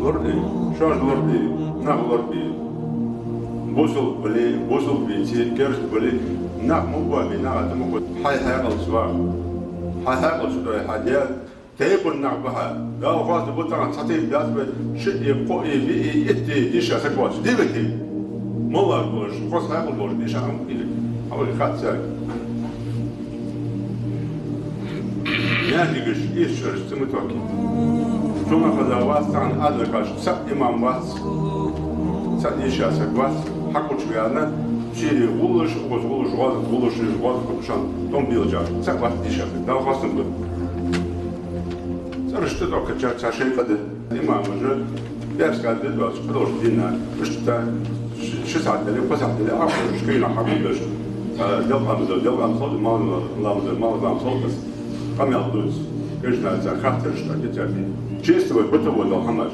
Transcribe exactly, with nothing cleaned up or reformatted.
Лораде, шоаш лораде, нах лораде. Бусалба бале, бусалба веце, керста бале, нах ма гӀо, нах а ма гӀо. Хьай хьаькъалца ваха. Хьай хьаькъалца ваха, хьа даь тайпан нах ба хьа. Дала хоастам ба, тахан цхьа тайпа дац вай, шиъ, кхоъ, виъ, итт дийша саг вац. Дивати. МоллагӀа болаш, хоза хьаькъал болаш дийша хӀама хилар. Хьавали хатта цаьрга. Наьна дегаш, ийс чӀараш ца ма тохкийта. Цунах хаза вац цхьан адакаш, цхьа имам вац, цхьа дийша саг вац, хьакхуча вена, сири гӀуллаш, укхаза гӀуллаш, гӀазот гӀуллаш, из гӀазот кхушан, тӀом белча, цхьа вац дийша саг. Дала хоастам ба. ЦӀераш тӀатохкача цхьа шайкъа да. Имамаша бехк даь доацаш, кхыдолча дийнахьа, иштта ши, ши сахьат дале, кхо сахьат дале, Ӏохуш кхийна хьагулдеш, а, делкъа ламаз дой, делкъа ламаз салош, малх ламаз дой, малх ламаз салош, къамаьл дувц, кхыча наха хаттараш тӀакхийттар. Честно вай, бутаво дола хӀамаш.